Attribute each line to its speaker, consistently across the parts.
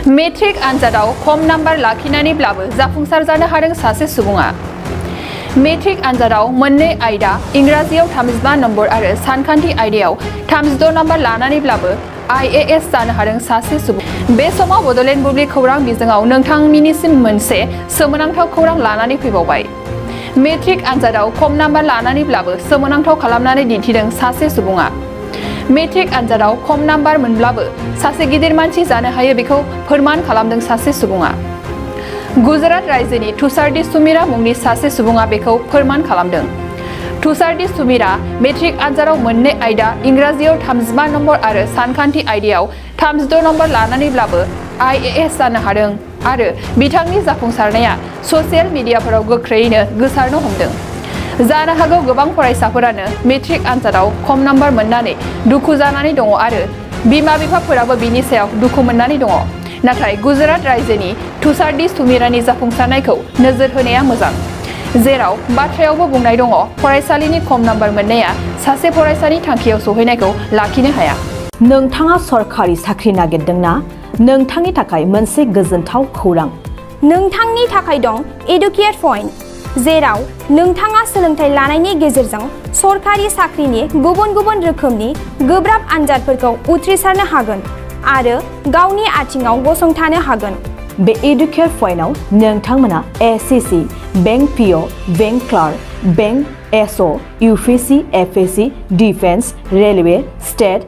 Speaker 1: Matric आनजादाव खम number लाखिनानैब्लाबो जाफुंसार जानो हादों सासे सुबुङा। मेट्रिक आनजादाव मोननै आयदा इंराजियाव 35 नम्बर आरो सानखान्थि आयदायाव 36 नम्बर लानानैब्लाबो IAS जानो हादों सासे सुबुं। बे समाव बड'लेण्ड बुब्लि खौरां बिजोङाव नोंथांमोननिसिम मोनसे सोमोनांथाव खौरां लानानै फैबावबाय। मेट्रिक आनजादाव खम नाम्बार लानानैब्लाबो सोमोनांथाव खालामनानै दिन्थिदों सासे सुबुङा। मेट्रिक आनजादाव खम नाम्बार मोनब्लाबो सासे गिदिर मानसि जानो हायो बेखौ फोरमान खालामदों सासे सुबुङा। गुजरात रायजोनि तुषारदि सुमिरा मुंनि सासे सुबुङा बेखौ फोरमान खालामदों। तुषारदि सुमिरा मेट्रिक आनजादाव मोननै आयदा इंराजियाव 35 नम्बर आरो सानखान्थि आयदायाव 36 नम्बर लानानैब्लाबो IAS जानो हादों आरो बिथांनि जाफुंसारनाया ससियेल मिडियाफोराव गोख्रैयैनो गोसारनो हमदों। जानो हागौ गोबां फरायसाफोरानो मेट्रिक आनजादाव खम नाम्बार मोननानै दुखु जानानै दङ आरो बिमा-बिफाफोराबो बिनि सायाव दुखु मोननानै दङ। नाथाय गुजरात रायजोनि तुषारदि सुमिरानि जाफुंसारनायखौ नोजोर होनाया मोजां। जेराव बाथ्रायावबो बुंनाय दङ फरायसालिनि खम नाम्बार मोननाया सासे फरायसानि थांखियाव सौहैनायखौ लाखिनो हाया।
Speaker 2: नोंथाङा सरखारि साख्रि नागिरदोंना? नोंथांनि थाखाय मोनसे गोजोनथाव खौरां।
Speaker 3: नोंथांनि थाखाय दं एडुकेट पइन्ट, जेराव नोंथाङा सोलोंथाइ लानायनि गेजेरजों सरखारि साख्रिनि गुबुन गुबुन रोखोमनि गोब्राब आनजादफोरखौ उथ्रिसारनो हागोन आरो गावनि आथिङाव गसंथानो हागोन।
Speaker 2: बे एडुकेट पइन्टआव नोंथांमोना SSC, bank PO, bank clerk, bank SO, UPSC, FSC, defence, railway, state,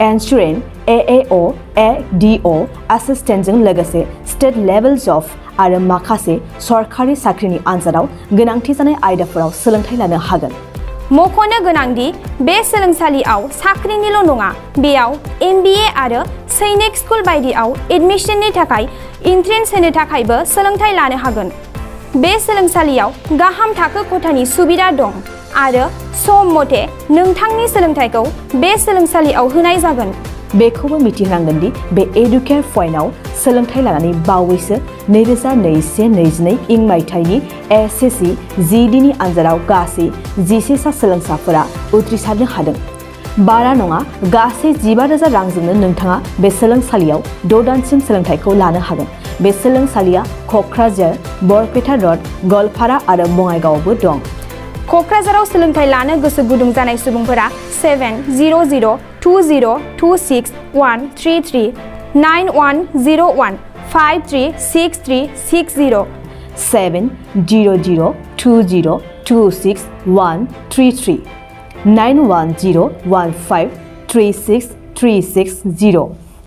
Speaker 2: insurance, AAO, ADO, एसिस्टेन्टजों लोगोसे स्टेट लेभेल जब आरो माखासे सरखारि साख्रिनि आनजादाव गोनांथि जानाय आयदाफोराव सोलोंथाइ लानो हागोन।
Speaker 3: मख'नो गोनांदि बे सोलोंसालियाव साख्रिनिल' नङा, बेयाव MBA आरो सैनिक स्कुल बायदियाव एडमिशननि थाखाय एन्ट्रेन्स होनो थाखायबो सोलोंथाइ लानो हागोन। बे सोलोंसालियाव गाहाम थाखो खथानि सुबिदा दं आरो सम मथे नोंथांनि सोलोंथाइखौ बे सोलोंसालियाव होनाय जागोन।
Speaker 2: बेखौबो मिथिनांगोन दि बे एडुकेट पइन्टआव सोलोंथाइ लानानै बावैसो 2021-22 इं मायथाइनि SSC GD नि आनजादाव गासै 11 सा सोलोंसाफोरा उथ्रिसारनो हादों। बारा नङा, गासै 15,000 रांजोंनो नोंथाङा बे सोलोंसालियाव 6 दानसिम सोलोंथाइखौ लानो हागोन। बे सोलोंसालिया क'क्राझार, बरपेटा र'ड, गवालपारा आरो बङाइगावआवबो दं।
Speaker 3: क'क्राझाराव सोलोंथाइ लानो गोसो गुदुं जानाय सुबुंफोरा 700-226-133 9101 536360
Speaker 2: 700-226-133 9101 536360